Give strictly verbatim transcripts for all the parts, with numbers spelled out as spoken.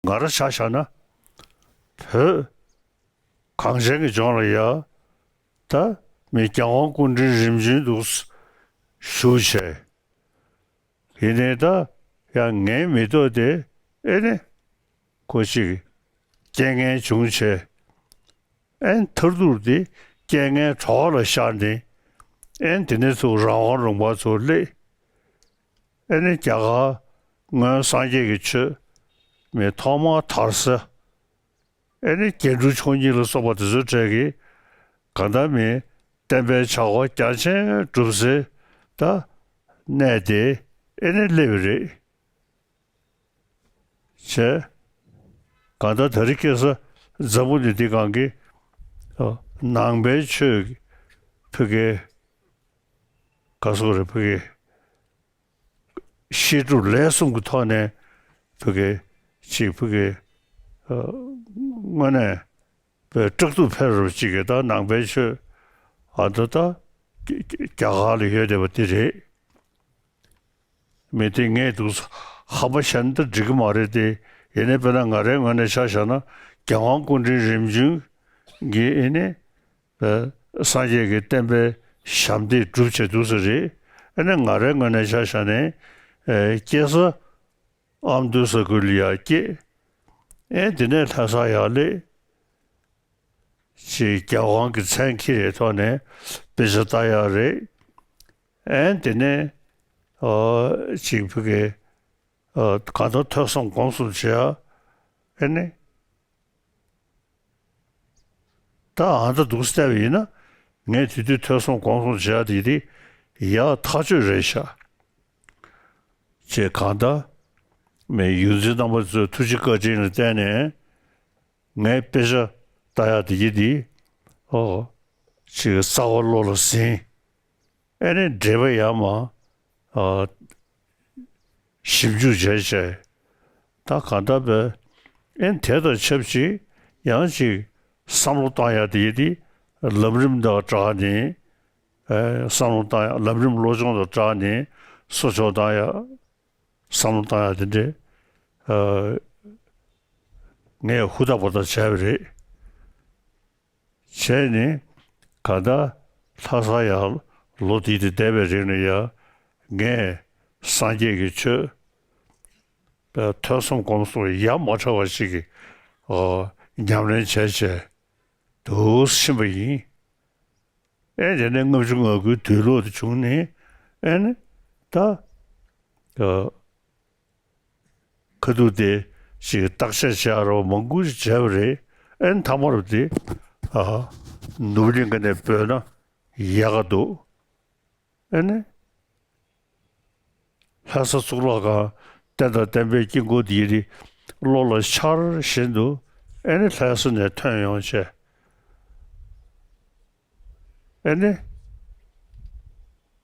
ང་རང་ཆ་བཞག་ན། བོད་གངས་ཅན་གྱི་ལྗོངས་ལ་ཡ། ད་མི་རྒྱལ་དབང་སྐུ་ཕྲེང་རིམ་བྱོན་འདུག་བཞུགས་བྱས། ཡིན་ནའི་ད་ཡང་ངའི་མི་ཐོག་དེ་ཨེ་ནི་ཁོ་ཅིག་རྐྱེན་ངན་བྱུང་བྱས། ཨེ་ནི་མཐར་ཐུག་དེ་རྐྱེན་ངན་གྲོགས་ལ་ཤར་ནས། ཨེ་ནི་དེ་ནས་ཚུར་རང་དབང་ལུང་པ་ཚུར་སླེབས། ཨེ་ནི་རྒྱ་གར་སྔོན་སངས་རྒྱས་ཀྱི་ཆོས་མི་ཐོག་མར་དར་ས། ཨེ་ནི་རྒྱན་དྲུག་མཆོག་གཉིས་ལ་སོགས་པ་དེ་ཚོའི་གྲས་ཀྱི་གང་ལྟར་མི་བསྟན་པའི་བྱ་བ་རྒྱ་ཆེན་སྒྲུབ་སའི་ད་གནས་དེ་ཨེ་ནི་སླེབས་པ་རེད། བྱས། གང་ལྟར་ད་རེས་ཁ་སང་འཛམ་བུ་གླིང་འདིའི་སྒང་གི་ཨ་ནང་པའི་ཆོས་ཀྱི་ཕ་གིའི་ག་ཟེར་དགོས་རེད། ཕ་གིའི་བཤད་སྒྲུབ་ལས་གསུམ་གྱི་ཐོག་ནས་ཕ་གི་ཅིག་ཕ་གི་ཨ་དངོས་གནས་པའི་སྐྲག་སྡུག་འཕེལ་རབས་ཅིག་གི་ད་ནང་པའི་ཆོས་ཨ་ད་ད་རྒྱ་གར་ལ་ཡོད་བསྡད་པ་འདི་རེད། མི་དེ་ངས་འདུག་ཧམ་པ་བཤད་ན་ད་འགྲིག་གི་མ་རེད་དེ། ཡིན་ནའི་དཔེར་ན་ང་རའི་ངོས་ནས་ཆ་བཞག་ན་རྒྱལ་དབང་སྐུ་ཕྲེང་རིམ་བྱོན་གྱི་ཨེ་ནི་ཨ་སངས་རྒྱས་ཀྱི་བསྟན་པའི་ཞབས་འདེགས་སྒྲུབ་བྱས་འདུག་ས་རེད། ཨེ་ནི་ང་རའི་ངོས་ནས་ཆ་བཞག་ནས་ཨེ་སྐྱེ་ས་ཨ་མདོ་ས་ཁུལ་ལ་ཡར་སྐྱེས། ཨེ་དེ་ནས་ལྷ་ས་ཡར་སླེབས། ཅིག་རྒྱལ་དབང་གི་མཚན་འཁྱེར་བའི་ཐོག་ནས་དཔེ་ཆ་ལྟ་ཡག་རེད། ཨེ་དེ་ནས་ཨ་ཅིག་ཕ་གི་ཨ་གང་ལྟར་ཐོས་བསམ་སྒོམ་གསུམ་བྱེད་ཡག་ཨེ་ནི། ད་ཨ་ད་འདུག་སེ་བལྟས་པ་ཡིན་ན་ངས་དེ་དུས་ཐོས་བསམ་སྒོམ་གསུམ་བྱེད་ཡག་དེ་དེ་ཡག་ཐག་ཆོད་རེད་ཤག་ཅེས་གང་ལྟར་མི་ཡོངས་འཛིན་རྣམ་པ་ཚོའི་ཐུགས་རྗེ་བཀའ་དྲིན་ལ་བརྟེན་ནས། ངའི་དཔེ་ཆ་ལྟ་ཡག་དེ་གྱིས་དེ་ཨོ་ཅིག་རྩ་བ་བློ་ལ་ཟིན། ཨེ་ནི་འགྲེལ་པ་ཡར་མར་ཨ་ཞིབ་འཇུག་བྱས་བྱས། ད་གང་ལྟར་བས་ཨེ་ནི་དེ་དང་ཆབས་ཅིག་ཡང་ཅིག་བསམ་བློ་བཏང་ཡག་དེ་གྱིས་དེ་ལམ་རིམ་དང་སྦྲགས་ནས་ཨེ་བསམ་བློ་བཏང་ཡག་ལམ་རིམ་བློ་སྦྱོང་དང་སྦྲགས་ནས་གསོ་སྐྱོང་བཏང་ཡག་བསམ་བློ་བཏང་ཡག་དེ་འདྲས་ཨ་ངས་ཧུར་ཐག་པ་ཐག་བྱས་པ་རེད། བྱས་ནས་གང་ལྟར་ལྷ་ས་ཡར་ལོ་དེ་དེ་བསྡད་པའི་རིང་ལ་ཡ་ངས་སངས་རྒྱས་ཀྱི་ཆོས་ཐོས་བསམ་སྒོམ་གསུམ་ཡ་མ་བྲལ་བ་ཞིག་གི་ཨ་ཉམས་ལེན་བྱས་བྱས་འདུག་ཕྱིན་པ་ཡིན། ཨེ་དེ་ནས་ལྔ་བཅུ་ང་དགུའི་དུས་ལོག་དེ་བྱུང་ནས་ཨེ་ནི་ད་ཨ་ཁ་ཐུག་དེ་ཅིག་བརྟག་དཔྱད་བྱེད་ཡག་རོགས་མང་པོ་ཞིག་བྱས་པ་རེད། ཨེ་ནི་མཐའ་མར་དེ་ཨ་ནུབ་གླིང་ག་ནས་བོས་ན་ཡག་ག་འདུག་ཨེ་ནི་ལྷ་ས་གཙུག་ལག་ཁང་རྟེན་དང་བརྟེན་པའི་དཀྱིལ་འཁོར་འདི་ཡི་བློ་ལ་འཆར་བཞིན་དུ་ཨེ་ནི་ལྷ་ས་ནས་ཐོན་ཡོང་བྱས། ཨེ་ནི་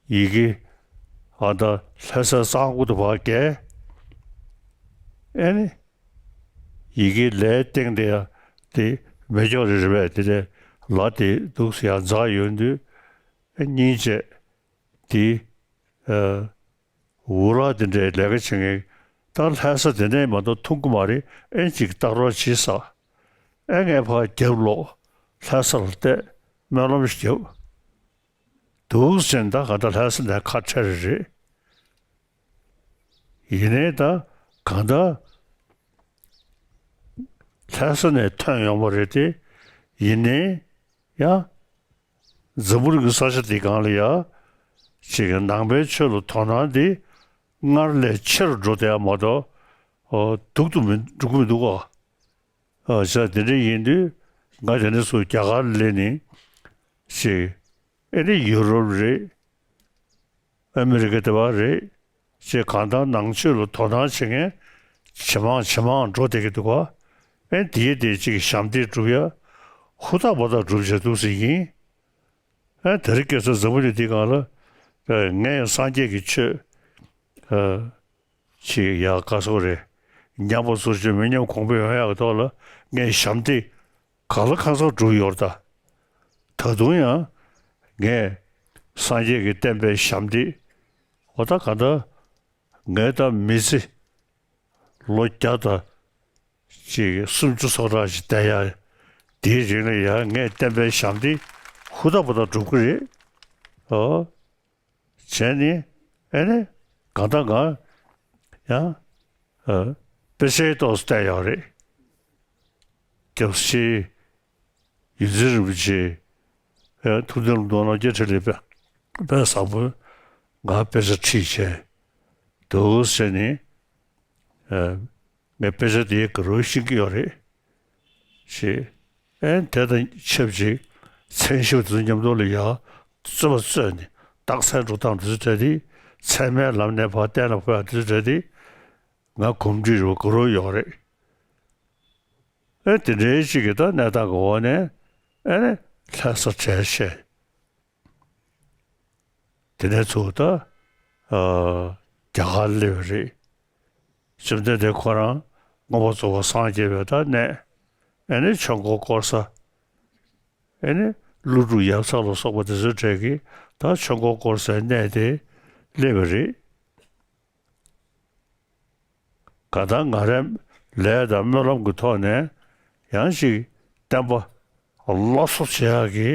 ཡི་གེ་ ཨ་ད་ལྷ་ས་གཙང་པོ་དུ་བ་བརྒལ། ཨེ་ནི། ཡི་གེ་ལའི་སྟེང་དེ་ཡ་དེ་མེ་སྒྱོགས་རེ་རེ་བས་དེ་དེ་ལ་དེ་འདུག་སེ་ཡ་འཛག་ཡོང་དུས། ཨེ་སྙིང་རྗེ་དེ། ཨ། འུ་ལག་དེ་འདྲའི་ལས་ཀ་བྱེད་མཁན་ད་ལྷ་ས་དེ་འདྲའི་མ་གཏོགས་མཐོང་གི་མ་རེད། ཨེ་ཅིག་ལྟ་རོགས་བྱེད་ས། ཨེ་ངས་ཕར་རྒྱབ་ལོག་ལྷ་ས་ལ་བལྟས། སྨོན་ལམ་ཞིག་བརྒྱབ། འདུག་ཟེར་ན་ད་ག་ད་ལྷ་ས་ནས་ཁ་བྲལ་རེད། ཡིན་ནའི་ད་གང་ལྟར་ལྷ་ས་ནས་ཐོན་ཡོང་བ་རེད་དེ། ཡིན་ནའི་ཡང་འཛམ་བུ་གླིང་གི་ས་ཆ་འདི་སྒང་ལ་ཡ་ཅིག་ནང་པའི་ཆོས་ལ་དོ་སྣང་འདི་སྔར་ལས་ཆེ་རུ་འགྲོ་བསྡད་ཡ་མ་གཏོགས། ཨོ། སྡུག་ཏུ་མི་འགྲོ་གི་མི་འདུག་ག། ཨ་ཅག་དེ་འདྲ་ཡིན་དུས་ང་དེ་ནས་ཚུར་རྒྱ་གར་སླེབས་ནས་ཅིག་ཨེ་ནི་ཡུ་རོབ་རེད། ཨ་མི་རི་ཀ་དེ་བ་རེད། ཅེས་གང་ལྟར་ནང་ཆོས་ལ་དོ་སྣང་བྱེད་མཁན་ཇེ་མང་ཇེ་མང་འགྲོ་བསྡད་ཀྱི་འདུག་ག། ཨེ་དེའི་དེ་གཅིག་ཞབས་འདེགས་སྒྲུབ་ཡ་ཧུར་ཐག་པ་ཐག་སྒྲུབ་བྱས་འདུག་ཟེར་གྱིན། ཨེ་དེ་རིང་ཁ་སང་འཛམ་བུ་གླིང་འདི་སྒང་ལ་ཨེ་ངས་སངས་རྒྱས་ཀྱི་ཆོས་ཨེ་ཅིག་ཡག་ག་སོགས་རེད། ཉམས་པ་ཚོར་ཆེ་མི་ཉམས་གོང་འཕེལ་ཡོང་ཡག་གི་ཐོག་ལ་ངས་ཞབས་འདེགས་གང་ལ་གང་འཚམ་སྒྲུབ་ཡོད་རེད་ད། ད་དུང་ཡང་ངས་སངས་རྒྱས་ཀྱི་བསྟན་པའི་ཞབས་འདེགས་འོ་ད་ག་ད་ངས་ད་མི་ཚེ་ལོ་བརྒྱ་དང་ཅིག་སུམ་ཅུ་སོ་གྲངས་ཤིག་བསྡད་ཡ། དེའི་རིང་ལ་ཡང་ངས་བསྟན་པའི་ཞབས་འདེགས་ཧུར་ཐག་པ་ཐག་སྒྲུབ་ཀྱི་རེད། ཨོ། བྱས་ནས་ཨེ་ནས་གང་ལྟར་ང་ཡང་ཨ་དཔེ་ཆའི་ཏོག་ཙམ་བལྟས་ཡོད་རེད། སྐྱབས་རྗེ་ཡོངས་འཛིན་རིན་པོ་ཆེ་ཨ་ཐུགས་འདུན་ལ་མདོ་ནོར་རྒྱས་འཕྲིན་ལས་དཔེ་དཔེ་བཟང་པོ་ང་དཔེ་ཆ་ཁྲིད་བྱས་འདུག་ཟེར་ནས་ཨ། ངས་དཔེ་ཆ་དེའི་ག་རོ་ཤེས་ཀྱི་ཡོད་རེད། ཞེས། ཨེ་དེ་དང་ཆབས་ཅིག་མཚན་ཞིབ་དེ་ཚོ་མཉམ་དུ་ལ་ཡ་རྩོད་པ་རྩོད་ནས་རྟགས་མཚན་འགྲོ་སྟངས་དེ་ཚོ་འདྲ་དེ་ཚད་མའི་ལམ་ནས་ཕར་གཏན་ལ་ཕབ་ཡག་དེ་ཚོ་འདྲ་དེ་ང་གོམས་འདྲིས་རུ་ག་རོ་ཡོད་རེད། ཨེ་དེ་འདྲའི་ཅིག་གི་ད་གནས་སྟངས་ཀྱི་འོག་ནས་ཨེ་ནས་ལྷ་ས་བྲལ་བྱས། དེ་ནས་ཚུར་ད་ཨ་རྒྱ་གར་སླེབས་པ་རེད། བཅོམ་ལྡན་འདས་ཁོ་རང་མངོན་པར་རྫོགས་པར་སངས་རྒྱས་པའི་ད་གནས། ཨེ་ནི་ཆོས་འཁོར་བསྐོར་ས། ཨེ་ནི་ཀླུ་སྒྲུབ་ཡབ་ཚང་ལ་སོགས་པ་དེ་ཚོའི་གྲས་ཀྱིས་ད་ཆོས་འཁོར་བསྐོར་སའི་གནས་དེ་སླེབས་པ་རེད། གང་ལྟར་ང་རའི་ལས་དང་སྨོན་ལམ་གྱི་ཐོག་ནས་ཡང་ཅིག་བསྟན་པ་སླར་གསོ་བྱེད་ཡག་གི་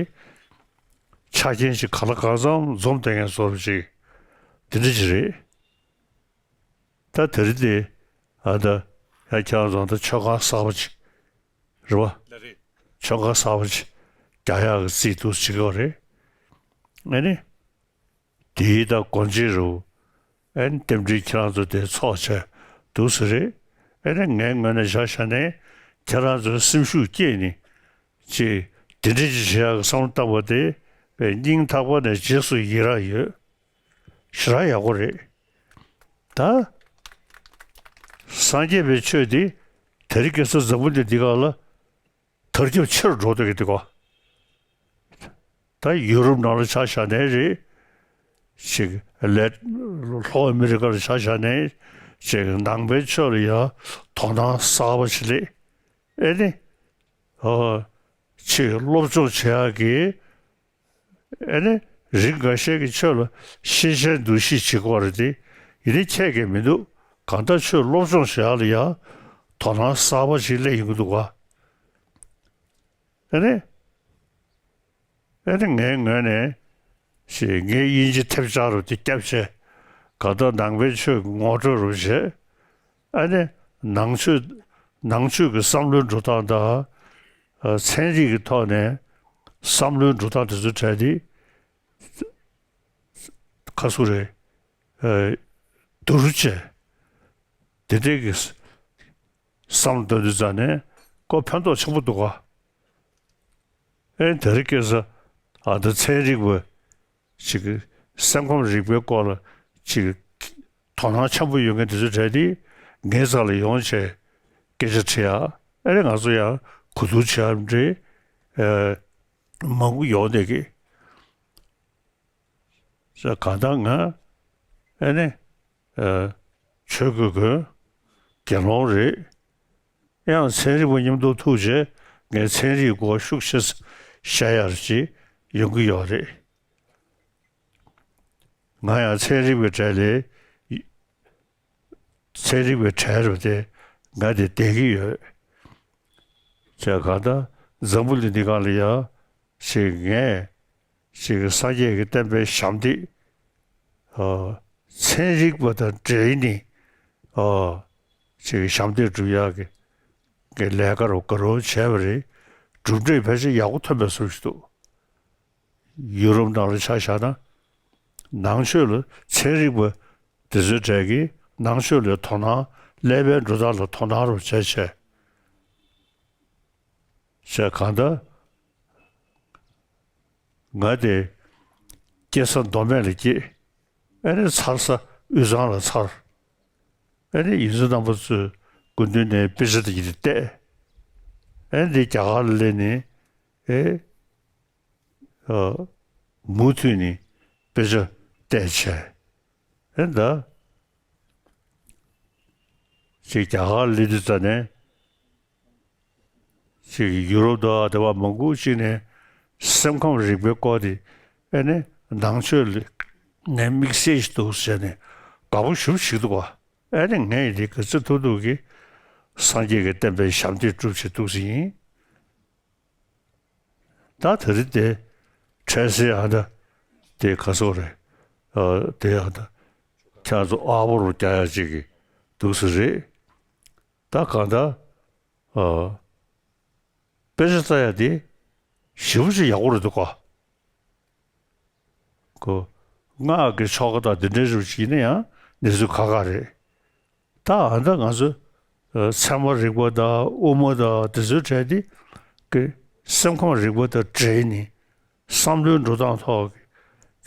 ཆ་རྐྱེན་ཅིག་གང་ལ་གང་འཚམ་འཛོམས་བསྡད་མཁན་བཟོ་འདྲ་ཅིག་དེ་འདྲ་ཅིག་རེད། ད་དེ་རིང་དེ་ཨ་ད་ཡ་ཁྱེད་རང་ཚོ་ད་མཆོད་ཁང་གསར་པ་ཅིག་རེད་བ། ལགས་རེད། མཆོད་ཁང་གསར་པ་ཅིག་རྒྱག་ཡག་གི་རྩིས་འདུག་བྱེད་ཀྱི་ཡོད་རེད། ཨེ་ནི། དེའི་ད་སྒོ་འབྱེད་རུ། ཨེ་ནི་རྟེན་འབྲེལ་ཁྱེད་རང་ཚོ་དེ་ཚོགས་བྱས་འདུག་ཟེར་རེད། ཨེ་ནི་ངའི་ངོས་ནས་ཆ་བཞག་ནས་ཁྱེད་རང་ཚོའི་སེམས་ཤུགས་བསྐྱེད་ནས་ཅིག་དེ་འདྲ་ཅིག་བྱེད་ཡག་གི་བསམ་བློ་བཏང་བ་དེ་སྙིང་ཐག་པ་ནས་རྗེས་སུ་ཡི་རང་ཡོད། ཞེ་དྲག་ཡག་པོ་རེད། ད་སངས་རྒྱས་པའི་ཆོས་འདི་དེ་རིང་ཁ་སང་འཛམ་བུ་གླིང་འདི་སྒང་ལ་དར་ཁྱབ་ཆེ་རུ་འགྲོ་བསྡད་ཀྱི་འདུག་ག། ད་ཡུ་རོབ་ནང་ལ་ཆ་བཞག་ནའི་རེད། ཅིག་ལས་ལྷོ་ཨ་མི་རི་ཀ་ལ་ཆ་བཞག་ནའི་ཅིག་ནང་པའི་ཆོས་ལ་ཡང་དོ་སྣང་གསར་པ་ཞིག་སླེབས། ཨེ་ནི། ཨོ། ཅིག་སློབ་སྦྱོང་བྱེད་ཡག་གི། ཨེ་ནི། རིགས་འགའ་ཤས་ཀྱི་ཆོས་ལ་ཤེས་བྱའི་འདུ་ཤེས་བྱེད་ཀྱི་ཡོད་རེད་དེ། ཡིན་ནའི་ཁྱད་ཀྱང་མི་འདུག་གང་ལྟར་ཆོས་སློབ་སྦྱོང་བྱེད་ཡག་ལ་ཡང་དོ་སྣང་གསར་པ་ཞིག་སླེབས་ཡོང་གི་འདུག་ག། ཨེ་ནི། ཨེ་ནི་ངའི་ངོས་ནས་ཞེས་ངའི་དབྱིན་ཇི་ཐེབས་ཆག་རུ་དེ་བརྒྱབ་བྱས། གང་ལྟར་ནང་པའི་ཆོས་ཀྱི་ངོ་སྤྲོད་རུ་བྱས། ཨེ་ནི་ནང་ཆོས་ནང་ཆོས་ཀྱི་བསམ་བློའི་འགྲོ་སྟངས་དང་། ཨ་ཚན་རིག་གི་ཐོག་ནས་བསམ་བློའི་འགྲོ་སྟངས་དེ་ཚོའི་གྲས་དེ་ཁ་སུ་རེད། ཨ་བསྡུར་བྱས། དེ་འདྲའི་གི་བསམ་བློ་གཏོང་དུས་ཙང་ནས་ཁོ་ཕན་ཐོགས་ཆེན་པོ་འདུག་ག། ཨེ་དེ་རིང་ཁ་སང་ཨ་ད་ཚན་རིག་པ་ཅིག་སེམས་ཁམས་རིག་པའི་སྐོར་ལ་ཅིག་དོ་སྣང་ཆེན་པོ་ཡོད་མཁན་དེ་ཚོ་གྲས་དེ་ངའི་རྩ་ལ་ཡོང་བྱས་སྐད་ཆ་དྲི་ཡ། ཨེ་རེད་ང་ཚོ་ཡང་གོ་བསྡུར་བྱེད་ཡ་འདྲ་མང་པོ་ཡོང་བསྡད་ཀྱི། ས་གང་ལྟར་ང་ ཨེ་ནི། ཨ། ཆོས་གོས་གོན། དགེ་སློང་རེད། ཡང་ཚན་རིག་པ་མཉམ་དུ་ཐུག་བྱས་ངས་ཚན་རིག་སྐོར་ཤུགས་ཆེ་བཤད་ཡག་ཅིག་ཡོང་གི་ཡོད་རེད། ང་ཡང་ཚན་རིག་པའི་གྲས་ལས། ཚན་རིག་པའི་གྲས་རུ་དེ་ང་དེ་བསྡད་ཀྱི་ཡོད། བྱས་གང་ལྟར་འཛམ་བུ་གླིང་འདི་སྒང་ལ་ཡང་ཅིག་ངས་ཅིག་སངས་རྒྱས་ཀྱི་བསྟན་པའི་ཞབས་འདེགས། ཨ། ཚན་རིག་པ་དང་འབྲེལ་ནས། ཨ། ཅིག་ཞབས་འདེགས་སྒྲུབ་ཡག་གི་གི་ལས་ཀ་རུ་དགའ་རབ་བྱས་པ་རེད། གྲུབ་འབྲས་ཕལ་ཆེར་ཡག་པོ་ཐོན་པའི་བཟོ་ཞིག་འདུག་ཡུ་རོབ་ནང་ལ་ཆ་བཞག་ན། ནང་ཆོས་ལ་ཚན་རིག་པ་དེ་ཚོའི་གྲས་ཀྱིས་ནང་ཆོས་ལ་དོ་སྣང་། ཀླད་པའི་འགྲོ་སྟངས་ལ་དོ་སྣང་རུ་བྱས་བྱས། བྱས་གང་ལྟར་ང་དེ་སྐྱེས་ས་མདོ་སྨད་ལ་སྐྱེས། ཨེ་ནི་འཚར་ས་དབུས་གཙང་ལ་འཚར། ཨེ་ནི་ཡིག་ཚང་རྣམ་པ་ཚོས་སྐུ་མདུན་ནས་དཔེ་ཆ་དེ་གྱིས་བལྟས། ཨེ་ནི་རྒྱ་གར་ལ་སླེབས་ནས། ཨེ། ཨ། མུ་མཐུད་ནས་དཔེ་ཆ་བལྟས་བྱས། ཨེ་ད། ཅིག་རྒྱ་གར་སླེབས་དུས་ཙ་ནས། ཅིག་ཡུ་རོབ་དང་དེ་བ་མང་པོ་ཅིག་ནས་སེམས་ཁམས་རིག་པའི་སྐོར་དེ། ཨེ་ནི་ནང་ཆོས་ལ་ནས་དམིགས་བསལ་ཞིག་འདུག་ཟེར་ནས་དགའ་པོ་ཞེ་པོ་ཞིག་འདུག་ག་ཨེ་ནི་ངས་འདི་ག་ཚོད་ཐུབ་ཐུབ་ཀྱིས་སངས་རྒྱས་ཀྱི་བསྟན་པའི་ཞབས་འདེགས་སྒྲུབ་བྱེད་འདུག་ཟེར་ཡིན། ད་དེ་རིང་དེ་འཕྲལ་སེལ་ཨ་ད་དེ་ག་སོག་རེད། ཨ། དེ་ཨ་ད་ཁྱེད་ཚོ་ཨ་བོ་རུ་རྒྱག་ཡ་ཅིག་གི་འདུག་སེ་རེད། ད་གང་ལྟར། ཨ། དཔེ་ཆ་ལྟ་ཡ་དེ་ཞེ་པོ་ཅིག་ཡག་པོ་རེད་འདུག་ག་ཁོ། སྔགས་ཀྱི་ཆོ་ག་དང་དེ་འདྲའི་རིགས་ཅིག་ཡིན་ན་ཡང་གནས་ཚུལ་ཁག་ཁག་རེད། ད་ཨ་ད་ང་ཚོ་ཚད་མ་རིག་པ་དང་དབུ་མ་དང་དེ་ཚོའི་གྲས་དེ་གི་སེམས་ཁམས་རིག་པ་དང་འབྲེལ་ནས་བསམ་བློའི་འགྲོ་སྟངས་ཐོག་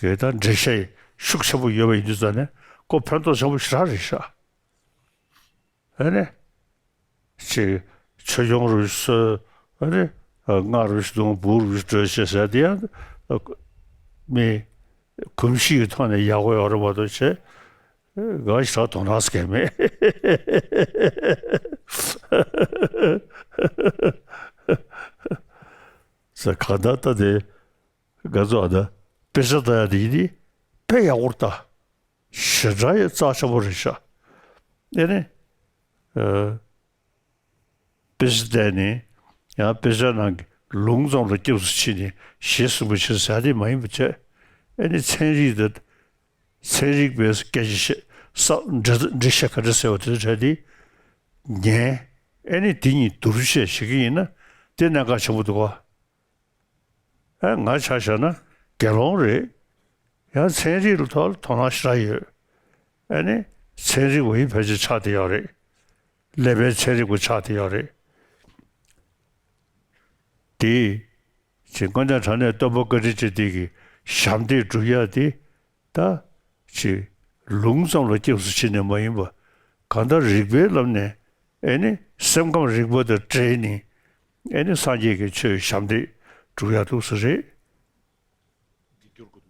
གི་ད་འགྲེལ་བཤད་ཤུགས་ཆེན་པོ་ཡོད་པ་ཡིན་དུས་ཙང་ནས་ཁོ་ཕན་ཐོགས་ཆེན་པོ་ཞེ་དྲག་རེད་ཤག་ཨ་ནི། ཅིག་ཆོས་སྐྱོང་རུ་གསོལ། ཨ་ནི། སྔགས་རུ་གདུང་། འབུར་རུ་སྒྲོལ་བྱེད་ཟེར་དེ་ཡང་མི་གོམས་གཤིས་ཀྱི་ཐོག་ནས་ཡག་པོ་ཡོད་རེད་མ་གཏོགས་བྱས། ང་ཞེ་དྲག་དོ་སྣང་སྐྱེ་མེད། ཟེར་གང་ལྟར་ད་དེ། ང་ཚོ་ཨ་ད་དཔེ་ཆ་ལྟ་ཡ་དེ་ཡིན་དེ་དཔེ་ཡག་པོ་ལྟ། ཞེ་དྲག་ཡ་རྩ་ཆེན་པོ་རེད་ཤག་ཨེ་ནི། ཨ། དཔེ་ཆ་བལྟས་ནས་ཡང་དཔེ་ཆ་ནང་གི་ལུང་ཙམ་ལ་སྐྱབས་སུ་མཆི་ནས་ཞེས་གསུངས་པ་ཞིག་ཟ་དེ་མ་ཡིན་པ་བྱས། ཨེ་ནི་ཚན་རིག་དང་། ཚན་རིག་པའི་སྐད་ཆ་བཤད་ས་འདྲི་འདྲི་བཤད་ག་འདྲ་ཟེར་བ་དེ་ཚོ་གྲས་དེ་ཉན། ཨེ་ནི་དེ་གཉིས་བསྡུར་བཤད་བྱེད་ཀྱི་ཡིན་ན་དེ་གནད་འགག་ཆེན་པོ་འདུག་ག་ཨ། ང་ཆ་བཞག་ན་དགེ་སློང་རེད། ཡང་ཚན་རིག་ལ་ཐོག་ལ་དོ་སྣང་ཞེ་དྲག་ཡོད། ཨ་ནི་ཚན་རིག་པ་ཡིན་ཕལ་ཆེར་ཆགས་བསྡད་ཡོད་རེད། ཀླད་པའི་ཚན་རིག་པ་ཆགས་བསྡད་ཡོད་རེད། དེ་ཅིག་དཀོན་མཆོག་གྲངས་མེད་སྟོན་པ་བཀའ་དྲིན་ཅན་དེ་གི་ཞབས་འདེགས་སྒྲུབ་ཡ་དེ། ད་ཅིག་ལུང་ཙམ་ལ་སྐྱབས་སུ་མཆི་ནས་མ་ཡིན་པ། གང་ལྟར་རིག་པའི་ལམ་ནས། ཨེ་ནི་སེམས་ཁམས་རིག་པ་དང་འབྲེལ་ནས། ཨེ་ནི་སངས་རྒྱས་ཀྱི་ཆོས་ཞབས་འདེགས་སྒྲུབ་ཡག་འདུག་ས་རེད།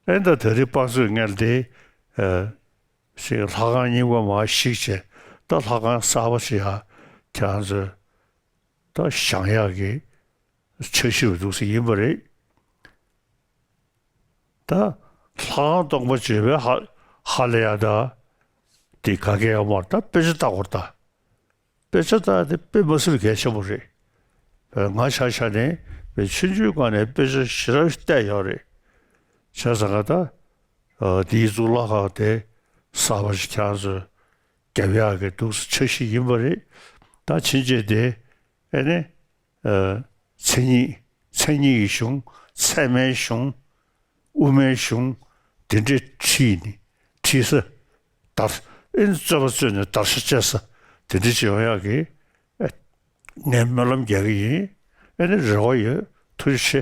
ཨེ་ད་དེ་རིང་དཔག་ཚོད་ངལ་ཏེ། ཨ། ཞིག་ལྷ་ཁང་རྙིང་པ་མར་བཤིག་བྱས། ད་ལྷ་ཁང་གསར་པ་ཞིག་ཡ་ཁྱེད་རང་ཚོས་ད་བཞེངས་ཡག་གི་འཆར་གཞི་རུ་འདུག་སེ་ཡིན་པ་རེད། ད་ལྷ་ཁང་སྟོང་པ་བརྗོད་པའི་ཧ་ཧ་ལས་ཡ་ད་དེ་ག་གེ་ཡོད་མ་རེད། ད་དཔེ་ཆ་ལྟ་དགོས་རེད་ད། དཔེ་ཆ་ལྟ་དེ་དཔེ་མ་སྲིད་གལ་ཆེན་པོ་རེད། ང་ཆ་བཞག་ནས་དཔེ་ཆུང་ཆུང་སྒང་ནས་དཔེ་ཆ་ཞེ་དྲག་བལྟས་ཡོད་རེད། བྱས་ཙང་ད་དེའི་གཙུག་ལག་ཁང་དེ་གསར་པ་ཞིག་ཁྱེད་རང་ཚོས་རྒྱབ་ཡག་གི་འདུག་སེ་འཆར་གཞི་ཡིན་པ་རེད། ད་ཕྱིན་ཆད་དེ་ཨེ་ནི། ཨ། མཚན་ཉིད། མཚན་ཉིད་ཀྱི་གཞུང་། ཚད་མའི་གཞུང་། དབུ་མའི་གཞུང་། དེ་འདྲའི་ཁྲིད་ནི། ཁྲིད་ས། དར། ཨེ་ནི་རྩོད་པ་རྩོད་ནས་བརྡར་ཤ་བཅད་ས་དེ་འདྲ་ཅིག་ཡོང་ཡག་གི། ཨ། ངས་སྨོན་ལམ་རྒྱག་གི་ཡིན། ཨེ་ནི་རེ་བ་ཡོད། ཐུགས་རྗེ་ཆེ།